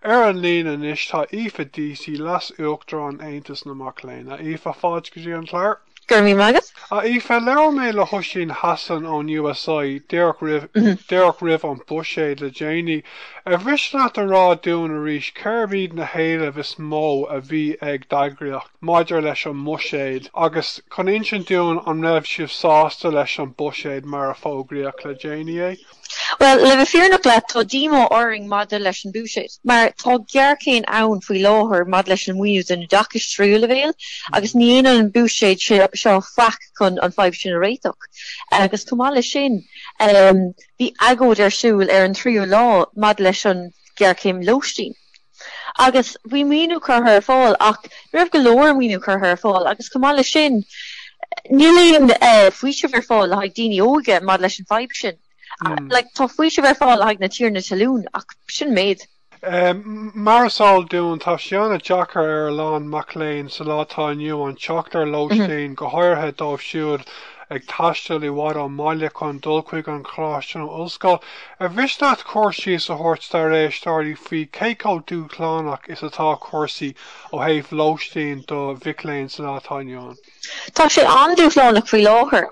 Ar an líne anois tá Aoife Deasy, Leas-Uachtarán Aontas na Mac Léinn. A Aoife, fáilte go dtí an clár. Go raibh míle maith agat. A Aoife, labhair mé le hOisín Hassan ón USI díreach roimh díreach roimh an buiséad le déanaí. Ar mhiste leat a rá dúinn arís cérb iad na héilimh is mó a bhí ag d'eagraíocht maidir leis an mbuiséad agus chun insint dúinn an raibh sibh sásta leis an buiséad mar a fógraíodh le déanaí é? Bhuel, le bheith fírinneach leat, tá díomá orainn maidir leis an bhuiséad, mar tá géarchéim ann faoi láthair maidir leis an maoiniú don oideachas tríú leibhéal agus ní dhéanann an buiséad seo faic chun an fadhb sin a réiteach. Agus chomh maith leis sin, bhí agóid ar siúl ar an tríú lá maidir leis an ghéarchéim lóistín. Agus bhí maoiniú curtha ar fáil ach ní raibh go leor maoiniú curtha ar fáil agus chomh maith leis sin níl aon faoiseamh ar fáil le haghaidh daoine óga maidir leis an fadhb sin. Like tá faoiseamh ar fáil le haghaidh na tiarnaí talún ach sin an méid. Mar is eol dúinn, tá sé an-deacair ar a lán mac léinn sa lá atá inniu ann teacht ar lóistín, go háirithe dóibh siúd ag taisteal i bhfad ón mbaile chun dul chuig an choláiste nó ollscoil. Ar mhiste leat cur síos a thabhairt dár éisteoirí faoi cé chomh dúshlánach is atá cúrsaí ó thaobh lóistín do mhic léinn sa lá atá inniu ann? Tá sé an-dúshlánach faoi láthair,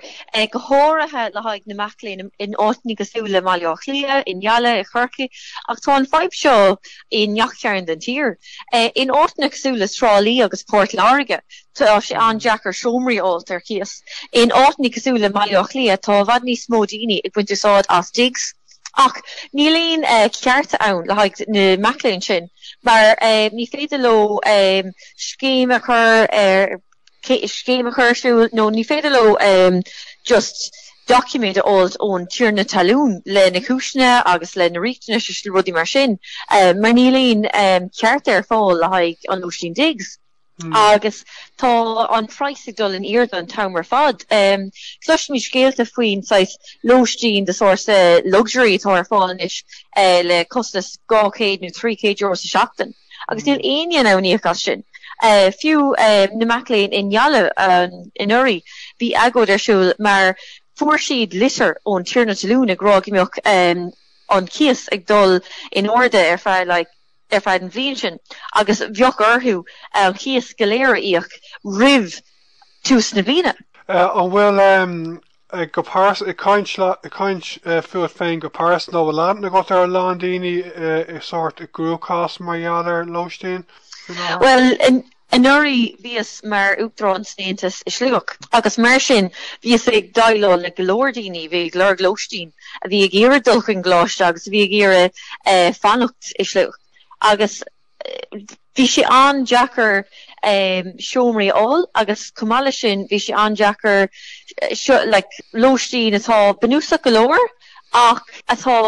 go háirithe le haghaidh na mac léinn in áiteanna cosúil le mBaile Átha Cliath, i nGaillimh, i Corcaigh, ach tá an fadhb seo i ngach cearn den tír. In áiteanna cosúil le Trá Lí agus Port Láirge, tá sé an-deacair seomraí a fháilt ar cíos. In áiteanna cosúil le mBaile Átha Cliath, tá i bhfad níos mó daoine ag baint úsáid as digs. Ach níl aon chearta ann le haghaidh na mac léinn sin mar ní féidir leo scéim a chur ar scéim a chur ar siúl nó ní féidir leo just doiciméad a fháilt ón tiarna talún le na cúiseanna agus le na riachtanais is rudaí mar sin mar níl aon chearta ar fáil le haghaidh an lóistín digs. Agus tá an praghas ag dul in airde an t-am ar fad. Cloisimid scéalta faoin saghas lóistín de sórt luxury atá ar fáil anois le costas €200 nó €300 sa seachtain. Agus níl éinne in ann íoc as sin. Fiú na mac léinn i nGaillimh anuraidh, bhí agóid ar siúl mar fuair siad litir ón tiarna talún ag rá go mbeadh an cíos ag dul in airde ar feadh like, ar feadh an bhliain sin agus bheadh orthu an cíos go léir a íoc roimh tús na bliana. An bhfuil, go pears, ag caint, ag caint fút féin go pearsanta, an bhfuil aithne agat ar a lán daoine i sórt i gcruachás mar gheall ar lóistín faoi láthair? Bhuel, Anuraidh bhíos mar Uachtarán san Aontas i Sligeach agus mar sin bhíos ag déileáil le go leor daoine a bhí ag lorg lóistín, a bhí ag iarraidh dul chuig an gcoláiste agus a bhí ag iarraidh fanacht i Sligeach agus bhí sé an-deacair seomraí a fháil agus chomh maith leis sin bhí sé an-deacair like lóistín atá bunúsach go leor ach atá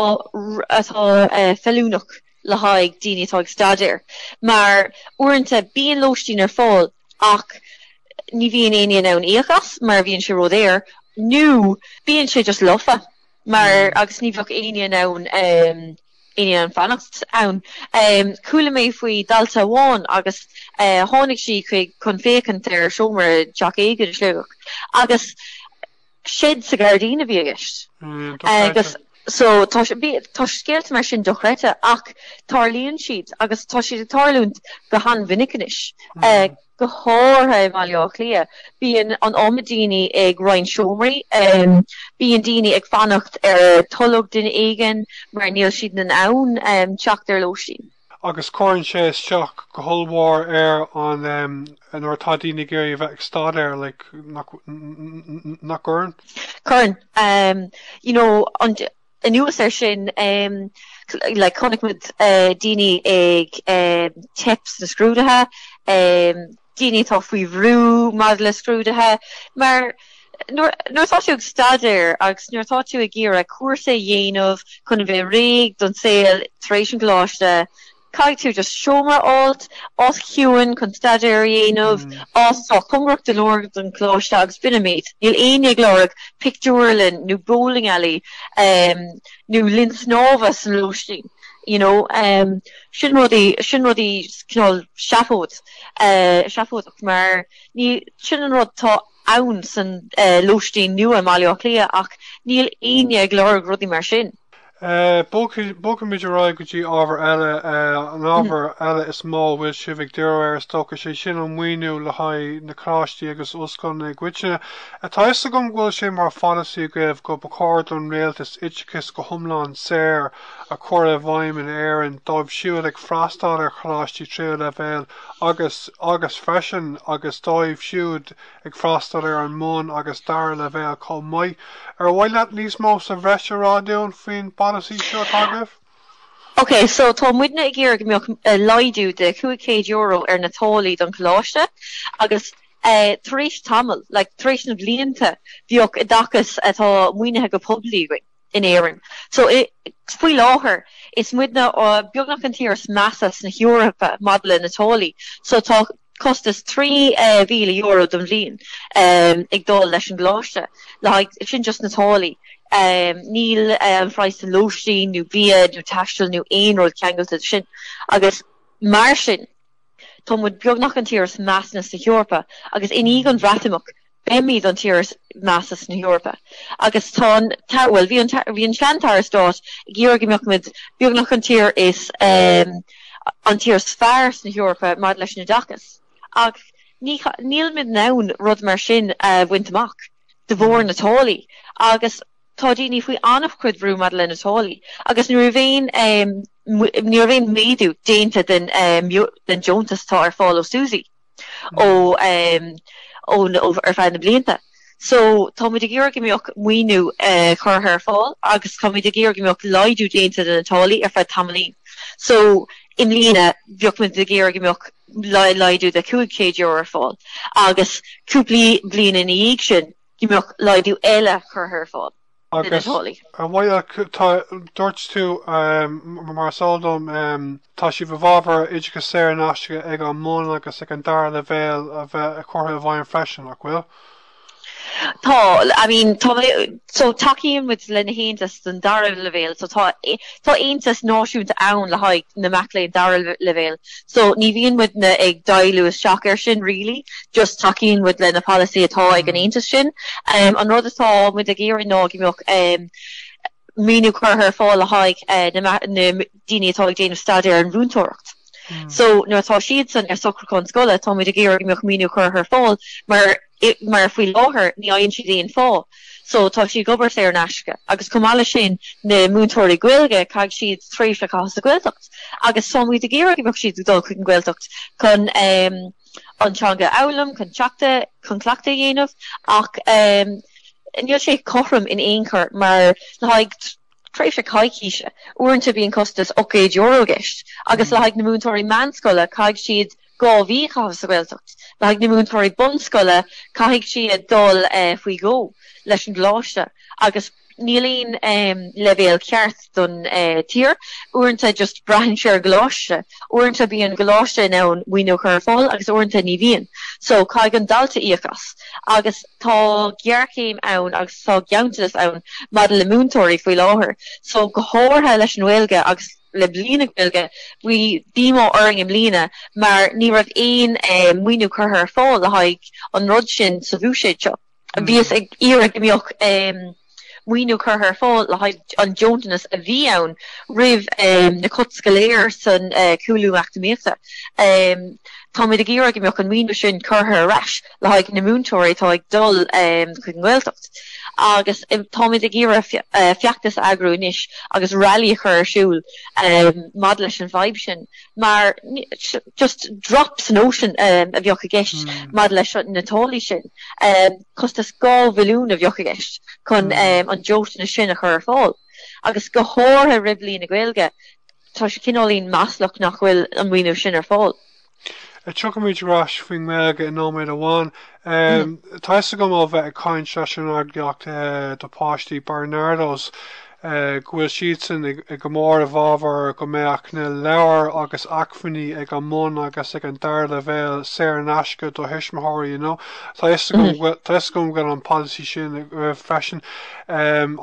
atá feiliúnach le haghaidh daoine atá ag staidéar, mar uaireanta bíonn lóistín ar fáil ach ní bhíonn éinne in ann íoc as mar bhíonn sé ródhaor nó bíonn sé just lofa mar agus ní bheadh éinne in ann éinne in ann fanacht ann. Chuala mé faoi dalta amháin agus tháinig sí chuig chun féachaint ar seomra i dteach éigin i Sligeach agus seid sa ghairdín a bhí i gceist. Agus so tá tá scéalta mar sin dochreidte ach tarlaíonn siad agus tá siad ag tarlúint go han-mhinic anois. Go háirithe i mBaile Átha Cliath. Bíonn an iomad daoine ag roinnt seomraí, bíonn daoine ag fanacht ar tholg duine éigin mar níl siad in ann teacht ar lóistín. agus cuireann sé isteach go hollmhór ar an nuair atá daoine ag iarraidh a bheith ag staidéar, like, nach nach gcuireann? Cuireann. You know, an, anuas air sin, like, chonaic muid daoine ag teip sna scrúduithe, daoine atá faoi bhrú maidir le scrúduithe, mar nuair atá tú ag staidéar agus nuair atá tú ag iarraidh cúrsa a dhéanamh chun a bheith réidh don saol tar éis an choláiste, caithfidh tú just seomra a fháilt, áit chiúin chun staidéar a dhéanamh, áit atá cóngarach go leor don choláiste agus b'in an méid. Níl éinne ag lorg pictiúrlann nó bowling alley nó linn snámha san lóistín, you know. Sin rudaí, sin rudaí cineál seafóid, seafóideach mar ní, sin an rud atá ann san lóistín nua i mBaile Átha Cliath ach níl éinne ag lorg rudaí mar sin. Bogfaimid ar aghaidh go dtí ábhar eile, an ábhar eile is mó a bhfuil sibh ag díriú air is dócha, sé sin an maoiniú le haghaidh na coláistí agus ollscoileanna i gcoitinne. Tá a fhios agam go bhfuil sé mar pholasaí agaibh go ba chóir don rialtas oideachas go hiomlán saor a chur i bhfeidhm in Éirinn dóibh siúd ag freastal ar choláistí tríú leibhéal agus agus freisin agus dóibh siúd ag freastal ar an mbun agus dara leibhéal chomh maith. Ar mhaith leat níos mó sa bhreis a rá dúinn faoin bpolasaí seo atá agaibh? Ok, so tá muidne ag iarraidh go mbeadh laghdú de €500 ar na táillí don choláiste agus tar éis tamaill, like tar éis na blianta, bheadh oideachas atá maoinithe go poiblí againn. in Éirinn. So, faoi láthair, is muidne beagnach an tír is measa sna hEorpa maidir le na táillí. So, tá costas €3,000 don bhliain ag dul leis an gcoláiste le haghaidh, sin just na táillí. Níl an praghas den lóistín nó bia nó taisteal nó aon rud ceangailte de sin. Agus mar sin, tá muid beagnach an tír is measa sna hEorpa agus i ndiaidh an Bhreatimeacht, Beimid an tír is measa sna hEorpa agus tá an, bhuel, bhí an, bhí an sean-tAire Stáit ag iarraidh go mbeadh muid beagnach an tír is, an tír is fearr sna hEorpa maidir leis an oideachas. Ach ní, nílimid in ann rud mar sin a bhaint amach de bharr na táillí agus tá daoine faoi an-chuid bhrú maidir le na táillí agus ní raibh aon, ní raibh aon méadú déanta den, den deontas atá ar fáil ó SUSI. ó ó ar feadh na blianta. So tá muid ag iarraidh go mbeadh maoiniú curtha ar fáil agus tá muid ag iarraidh go mbeadh laghdú déanta de na táillí ar feadh tamaillín. So i mbliana bheadh muid ag iarraidh go mbeadh laghdú de €500 ar fáil agus cúpla bliain ina dhiaidh sin go mbeadh laghdú eile curtha ar fáil. Agus ar mhaith leat, tá, dúirt tú, mar is eol dom, tá sibh i bhfabhar oideachas saor in aisce ag an mbun agus ag an dara leibhéal a bheith curtha i bhfeidhm freisin, nach bhfuil? Tá, I mean, tá, so tacaíonn muid le na haontais don dara leibhéal, so tá, tá aontas náisiúnta ann le haghaidh na mac léinn dara leibhéal, so ní bhíonn muidne ag deighleadh isteach air sin really, just tacaíonn muid le na polasaí atá ag an aontas sin. An rud atá muid ag iarraidh ná go mbeadh maoiniú curtha ar fáil le haghaidh na daoine atá ag déanamh staidéar ar an mhúinteoireacht. So nuair atá siadsan ar socrúchán scoile tá muid ag iarraidh go mbeadh maoiniú curtha ar fáil mar mar faoi láthair ní fhaigheann siad aon phá. So tá siad ag obair saor in aisce. Agus chomh maith leis sin na múinteoirí Gaeilge caithfidh siad tréimhse a chaitheamh sa Ghaeltacht. Agus tá muid ag iarraidh go mbeadh siad ag dul chuig an Ghaeltacht chun an teanga a fhoghlaim, chun teacht, chun cleachtadh a dhéanamh ach níl sé cothrom in aon chor mar le haghaidh tréimhse coicíse, uaireanta bíonn costas €800 i gceist agus le haghaidh na múinteoirí meánscoile caithfidh siad 2 mhí a chaitheamh sa Ghaeltacht, le haghaidh na múinteoirí bunscoile caithfidh siad dul faoi dhó leis an gcoláiste agus Níl aon leibhéal ceart don tír. Uaireanta just braitheann sé ar an gcoláiste. Uaireanta bíonn an coláiste in ann maoiniú a chur ar fáil agus uaireanta ní bhíonn. So caithfidh an dalta íoc as. Agus tá géarchéim ann agus tá ganntanas ann maidir le múinteoirí faoi láthair. So go háirithe leis an nGaeilge agus le Bliain na Gaeilge, bhí díomá orainn i mbliana mar ní raibh aon maoiniú curtha ar fáil le haghaidh an rud sin sa bhuiséad seo. Bhíothas ag iarraidh go mbeadh maoiniú curtha ar fáil le haghaidh an deontanas a bhí ann roimh na cuts go léir san cúlú eacnamaíochta. Táimid ag iarraidh go mbeadh an maoiniú sin curtha ar ais le haghaidh na múinteoirí atá ag dul chuig an nGaeltacht. Agus táimid ag iarraidh feachtas a eagrú anois agus rally a chur ar siúl maidir leis an bhfadhb sin. mar just drop san ocean a bheadh i gceist maidir leis na táillí sin. Costas 2 bhilliún a bheadh i gceist chun an deontas sin a chur ar fáil. Agus go háirithe roimh Bhliain na Gaeilge, tá sé cineáilín maslach nach bhfuil an maoiniú sin ar fáil. Tiocfaimid ar ais faoin nGaeilge i nóiméad amháin. Tá fhios agam ó bheith ag caint leis an eagraíocht do pháistí Barnardo's go bhfuil siadsan go mór i bhfabhar go mbeadh na leabhair agus acmhainní ag an mbun agus ag an dara leibhéal saor in aisce do thuismitheoirí you know. Tá fhios agam go bhfuil tá fhios agam go bhfuil an polasaí sin freisin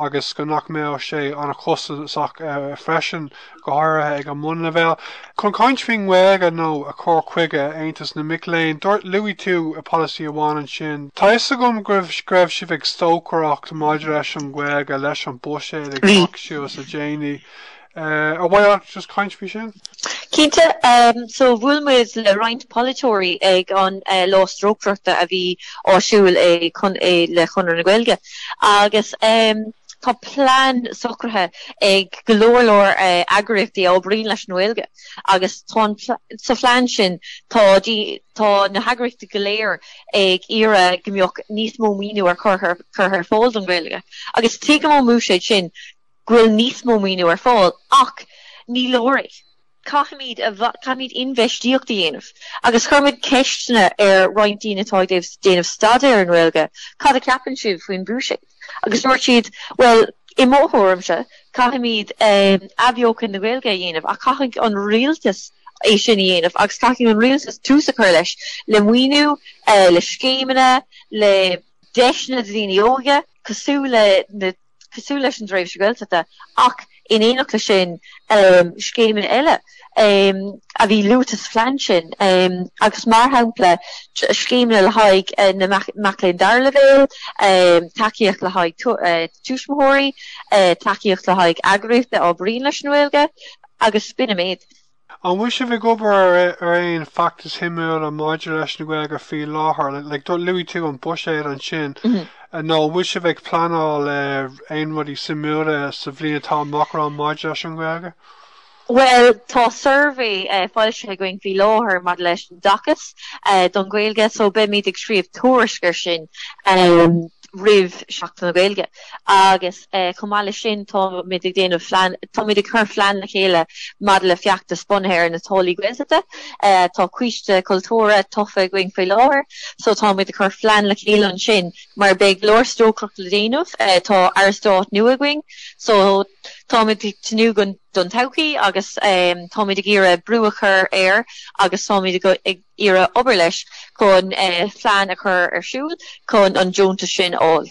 agus go nach mbeadh sé an-chostasach freisin. go háirithe ag an mbunleibhéal. Chun caint faoin nGaeilge nó a cur chuige Aontas na Mic Léinn, dúirt, luaigh tú polasaí amháin ansin. Tá fhios agam go raibh, go raibh sibh ag stocaireacht maidir leis an nGaeilge, leis an buiséad ag. Bhí. suas le déanaí. Ar mhaith leat just caint faoi sin? Cinnte, so bhuail muid le roinnt polaiteoirí ag an lá strócaireachta a bhí á siúl ag le Conradh na Gaeilge agus tá plean socraithe ag go leor leor eagraíochtaí a oibríonn leis an nGaeilge agus tá an sa phlean sin tá tá na heagraíochtaí go léir ag iarraidh go mbeadh níos mó maoiniú ar curtha ar fáil don Ghaeilge agus tuigim ón mbuiséad sin go bhfuil níos mó maoiniú ar fáil ach ní leor é. Caithfimid caithfimid infheistíocht a dhéanamh agus chuir muid ceisteanna ar roinnt daoine atá ag déanamh staidéar ar an nGaeilge, cad a cheapann sibh faoin bhuiséad? Agus dúirt siad, bhuel, i mo thuairimse, caithfimid athbheochan na Gaeilge a dhéanamh ach caithfidh an rialtas é sin a dhéanamh agus caithfidh an rialtas tús a chur leis le maoiniú, le scéimeanna, le deiseanna do dhaoine óga cosúil le na cosúil leis an dtréimhse Gaeltachta ach in éineacht leis sin scéimeanna eile a bhí luaite sa phlean sin agus mar shampla scéimeanna le haghaidh na mac léinn dara leibhéal, tacaíocht le haghaidh tuismitheoirí, tacaíocht le haghaidh eagraíochtaí a oibríonn leis an nGaeilge agus b'in an méid. An bhfuil sibh ag obair ar aon feachtais shuimiúla maidir leis an Ghaeilge faoi láthair? Like, luaigh tú an buiséad ansin. Nó an bhfuil sibh ag pleanáil aon rudaí suimiúla sa bhliain atá amach romhainn maidir leis an Ghaeilge? Bhuel, tá suirbhé foilsithe againn faoi láthair maidir leis an dtacaíocht don Ghaeilge, so beimid ag scríobh tuairisc air sin roimh Seachtain na Gaeilge. Agus chomh maith leis sin táimid ag déanamh phlean, táimid ag cur phlean le chéile maidir le feachtas bunaithe ar na táillí Gaeltachta. Tá Coiste Cultúrtha tofa againn faoi láthair so táimid ag cur phlean le chéile ansin mar beidh go leor strócaireacht le déanamh. Tá Aire Stáit nua againn so táimid ag tnúth don todhchaí agus táimid ag iarraidh brú a chur air agus táimid ag iarraidh obair leis chun plean a chur ar siúl chun an deontas sin a fháil.